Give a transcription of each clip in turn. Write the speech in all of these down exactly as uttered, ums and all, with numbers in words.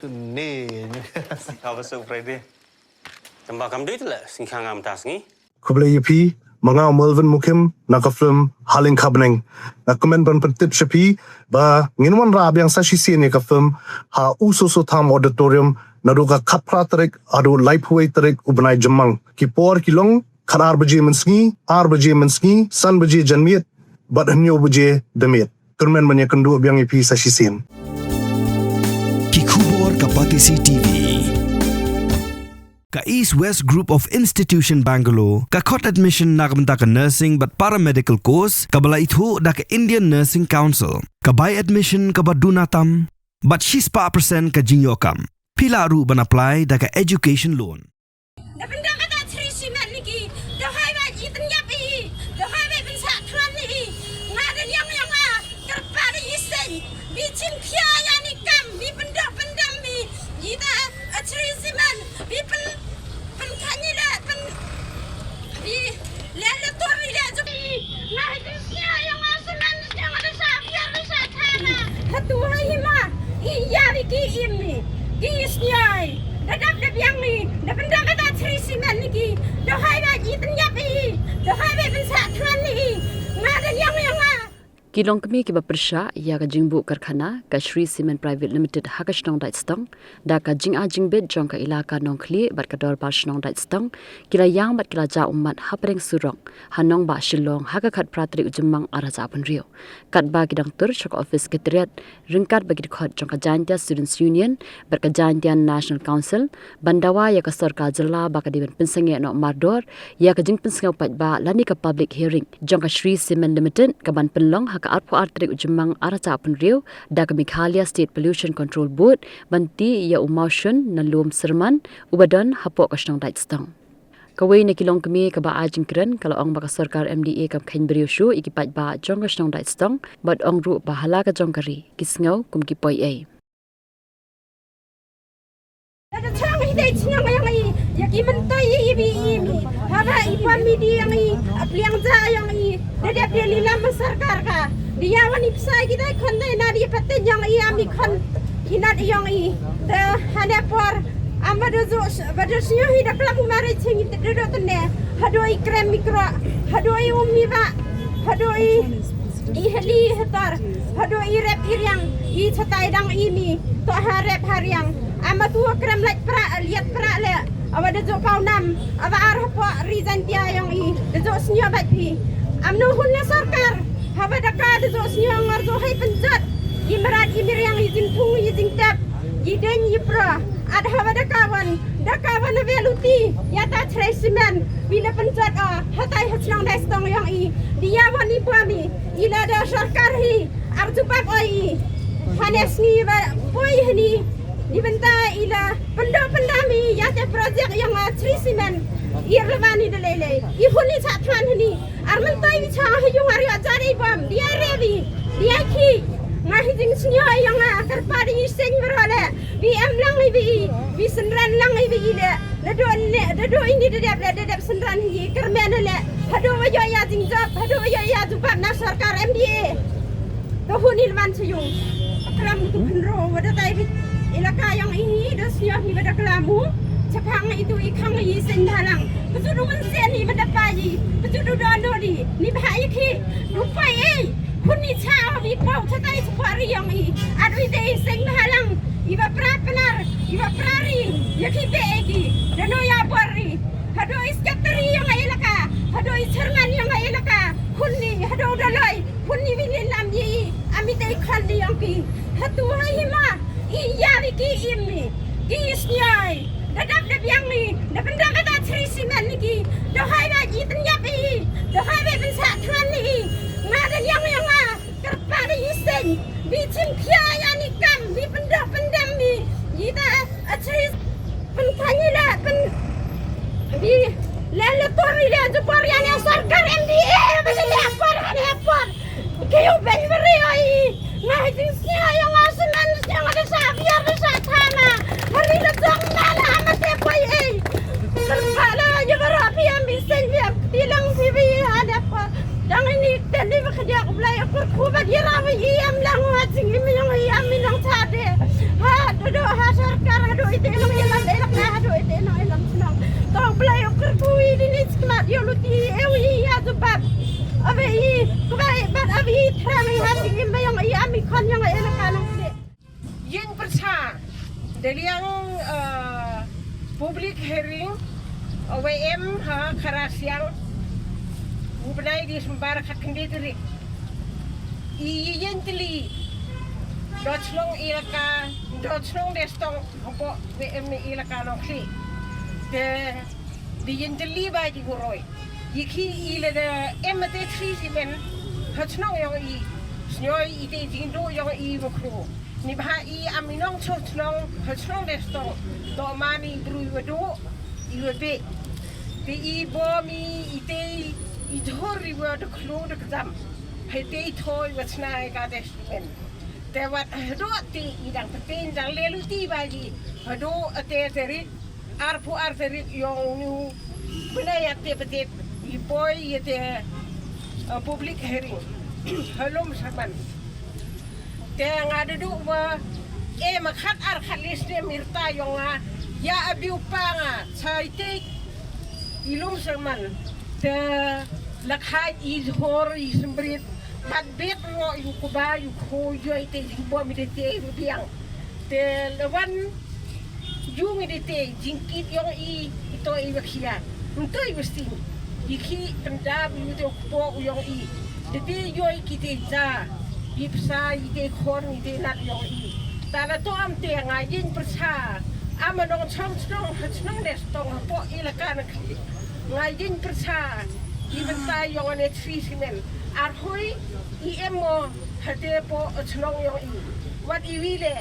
Ne. Ka ba su Friday. Tamba kam dei le sing khang am tas ngi. Khublei ïa phi, ma nga u Melvin Mukim, na ka film Haleng Khabneng. Nga kmen ban pyntip sha phi ba ngin wanrah biang sa shisien ïa ka film ha U Soso Tham Auditorium naduh ka khatphra tarik haduh laiphew wei tarik u bnai Jymmang. Ki por ki long khatar baje mynsngi, ar baje mynsngi, san baje janmiet bad hynñiew baje damiet. Kyrmen ban ïakynduh biang ïa phi sa shisien. Ki khubor ka Batesi T V. Ka East West Group of Institution Bangalore ka khot admission na ka bynta ka nursing bad paramedical course kaba la ithuh da ka Indian Nursing Council. Ka bai admission kaba duna tam bad shispah percent ka jingïoh kam. Phi lah ruh ban apply da ka education loan. Da pyndonkam kata Shree Cement ni ki, da hoi ba i tyngap i, da hoi ba pynsah thlan ni i. Nga da liang liang nga kyrpad i seng, bi chim khia ïa ni kam, bi pyndoh pyndam i. Ita a Shree Cement bi pyn, pynkhang i la pyn, bi la la tor i la juk i. Nga hi khia ïa nga cement, ïa nga da sa biar da sa thana. Hatu hai hima i ïa ri ki im ni ki is nyai. Da dap da biang ni da pyndonkam kata Shree Cement ni ki. Da hoi ba i tyngap i, da hoi ba pynsah thlan ni i. Nga da liang liang nga. Ki longkmie kiba pyrshah ïa ka jingbuh karkhana ka Shree Cement Private Limited ha ka shnong Daitstong da ka jingai jingbit jong ka Elaka Nongkhlieh bad ka Dorbar Shnong Daitstong, ki la ïang bad ki la jah ummat hapdeng surok ha nongbah Shillong ha ka khatphra tarik u Jymmang arhajar arphew. Katba ki dang tur sha ka office secretariat ryngkat bad ki dkhot jong ka Jaintia Students Union bad ka Jaintia National Council ban dawa ïa ka sorkar jylla ba ka dei ban pynsangeh noh mardor ïa ka jingpynsngew paidbah lane ka public hearing jong ka Shree Cement Limited kaban pynlong ha ka arphew ar tarik u Jymmang arhajar arphew da ka Meghalaya State Pollution Control Board ban tih ïa u mawshun na lum Syrman uba don hapoh ka shnong Daitstong. Kawei na ki longkmie kaba ai jingkren ka la ong ba ka sorkar M D A kam kheiñ briew shuh ïa ki paidbah jong ka shnong Daitstong bad ong ruh ba ha la ka jong ka ri ki sngew kum ki poi ei. Lada chang hi dei chnong ïong i ïa ki myntoi i i bi i mi. Haba i pam mi di ïong i a pliang ja ïong i. Da dep de lilam ma sorkar ka. Di ïa wan i psa ki dei khon dei na di patin ïong i a mi khon. Ki nat ïong i. Da hane por am ba da zu ba da snyo hi da klam u mari ching i da do tene. Hado i krem mi kro. Hado i um mi ba. Hado i i heli hetar. Hado i rep i riang. I chatai dang i mi. To ha rep ha riang. Ama tu krem lait pra liat pra le. Awa da jo pau nam. Awa ar hapo ri Jaintia ïong i. Da jo snyo bat phi. Am no hun na sorkar. Haba da ka da jo snyo ngar jo hai penjat. I merat i miriang i jingthung i jingtep. I deng i pro. At haba da ka wan. Da ka wan na veluti. Ïa ta Shree Cement. Bi na penjat o. Hatai ha chnong Daitstong ïong i. Di ïa wan i bua mi. I la da sorkar hi. Ar jubab o i. Hane sngi ba poi hani. Ni bynta i la pyndam pyndam i ïa te project ïong a Shree Cement. I rleva ni da lei lei. I hun i cha thlan hani. Ar myntoi i cha ha yung ar ïa cha dei bam. Di ai revi. Di ai ki. Nga hi jing snyo ïong a kyrpad i seng bro le. Bi em lang i bi i. Bi synran lang i bi i le. Da do ne, da do ini da dep le, da dep synran hi kyrmen le. Hado wa ïoh ïa jingjop, hado wa ïoh ïa jubab na sorkar M D A. Ka hun i lman cha yung. Klam tu khynro wa da tai bit. Elaka ïong i hi da sñiaw hi wa da klam u. Chaphang itu i khang i seng bhalang. Ka sut u mynsiem i ma da pa i. Ka sut u don do di. Ni bha i khi. Rupai ei. Hun i cha o i pau cha tai cha kwari ïong i. Adu i te i seng bhalang. I wa pra pnar. I wa pra ri. Ya khi be ei ki. Da no ya bor ri. Hado i secretary ïong a elaka. Hado i chairman ïong a elaka. Hun ni hado da loi. Hun ni wi ni lam i. Ami te i khal di ïong ki. Hatu hai hima. I ya wi ki im ni. Ki i sñiaw. Da dap da biang ni. Da pyndam ka da chri simen ni ki. Da hai ba i tynyap i. Da hai ba pynsa than ni i. Nga da ïong ïong nga. Kyrpad i seng. Bi chim khia ya ni kam. Bi pyndok pyndam ni. I ta a chri. Pynthani la pyn. Bi la la tor i la jubor ya ni sorkar M D A. Ba la la por ha ni por. Ki u ben beri oi. Nga hi jing sñiaw ïong a simen sñiaw nga da sa biar da sa thana. Hari da jong na la ma te poi ei. Kyrpad la ya baro pi am bi seng bi am. Ti lang si bi ha da pa. Dang ini teli ba khadiak blai akur ku ba dira ba i am lang wa jing i mi yong i am mi Ti ewi ya tu bat. Ave i kuba bat ave i tra mai ha ti im ba yong i ami kon yong i la ka nong kle. Yin persa da liang, eh, public hearing, ove em ha Kharasiang. U bnai Disember khat khyndai tarik. I yin tylli. Dot shnong i la ka, dot shnong de stong, hopo ve em i la ka nong kli. Te di yin tylli ba di guroi. Yi khi i le de em te tri si men. Ha chnong yong i. Snyoi i te jing do yong i ba khru. Ni ba i am i nong cho chnong, ha chnong de stong. To mani bru i wa do, i wa be. Te i bo mi i te i jhor i wa de khlu de kdam. Hai te i thoi wa chna i ka de si men. Te wat hado te i dang peten dang lelu ti ba ji. Hado ate te ri. Arphew ar tarik yong u bnai ïa te patit i poi ïa te, eh, public hearing. Ha Lumsyrman. Te nga dudu wa e ma khat ar khat lis ne mirta yong nga ïa abiu pa nga chai te i Lumsyrman. Te la kha i hor i sembrit pat bet ro i kuba i ko yoi te i bo mi de te i biang. Te la wan Jung i de te jingkit yong i, i to i wa khia. Nto i wa sting. I khi pendap i te kpo yong i. De te yoi ki te ja. I psa i te khon i te nat yong i. Ta la to am te nga yin persa. Am nong chong chnong ha chnong de stong ha po i la ka na khi. Nga yin persa. I benta yong ne tri si men. Ar hoi i em mo ha te po chnong yong i. Wat i wi le.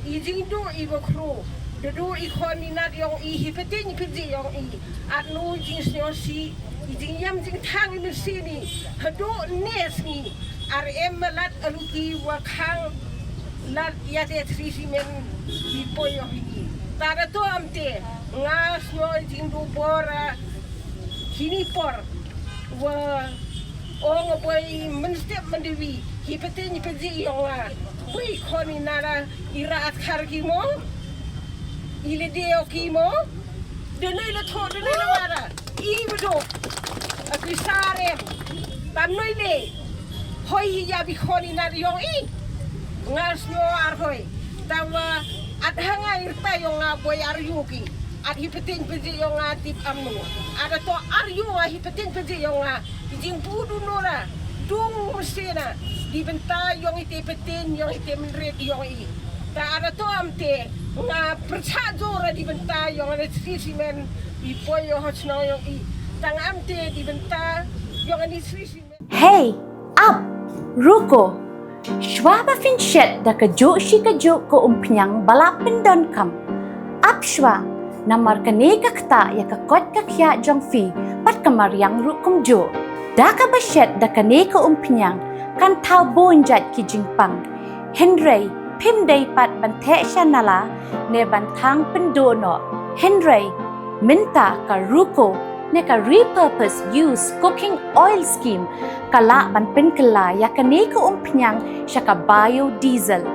I jingdu i wa khru, dudu i khon i nat yong i hi petin i piji yong i. At nu jingsnyo si, i jingyam jingthang i misi ni. Hadu nes ni, ar em malat aluti wa khang lat ïa te tri si men i poi yong i. Tada to am te, nga snyo i jingdu bora, hini por, wa ong boi mynstep myndewi, hi petin i piji yong nga. Boi khon i nara, Ira at khar ki mo? I le deo ki mo? Dene le tho, dene le wara. I bedo. A ki sarem. Tam noi le. Hoi hi ya bi khon i nar yong i. Nga snyo ar hoi. Tawa at hanga irta yong nga boi ar yu ki. At hi petin peji yong nga tip amnu. Ada to ar yu nga hi petin peji yong nga. Jing budu nora. Dung mesena. Di benta yong i te petin yong i te menrit yong i. Ta ada to am te nga percha jora di benta yong ane tri si men i poi yong hot shnong yong i. Tang am te di benta yong ane tri si men. Hey, ap, ruko. Shwa ba phin shet da kajuh shi kajuh ka umphniang ba la pyndonkam. Ap shwa, namar kane ka ktah ïa ka koit ka khiah jong phi, bad ka mariang ruh kumjuh. Da kaba shet da kane ka umphniang, kan thaw bun jait ki jingpang. Hynrei, phim dei pat ban theh sha nala, ne ban thang pynduh noh. Hynrei, mynta ka ruko, ne ka repurpose use cooking oil scheme, ka lah ban pynkylla ïa kane ka umphniang sha ka biodiesel.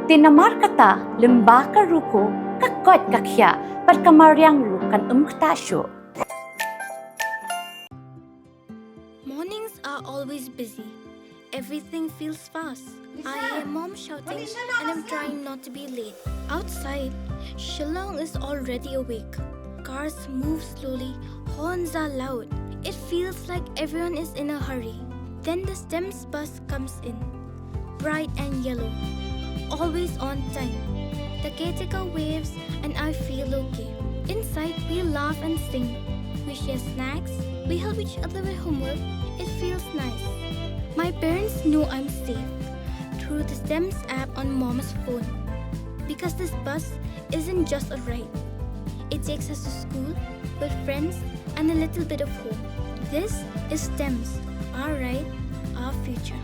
Te namar kata, lyngba ka ruko, ka koit ka khiah, bad ka mariang ruh kan ym ktah shuh. Mornings are always busy. Everything feels fast. I hear mom shouting and I'm trying not to be late. Outside, Shillong is already awake. Cars move slowly, horns are loud. It feels like everyone is in a hurry. Then the STEMS bus comes in. Bright and yellow. Always on time. The caretaker waves and I feel okay. Inside, we laugh and sing. We share snacks. We help each other with homework. It feels nice. My parents know I'm safe through the STEMS app on mom's phone. Because this bus isn't just a ride. It takes us to school, with friends, and a little bit of home. This is STEMS, our ride, our future.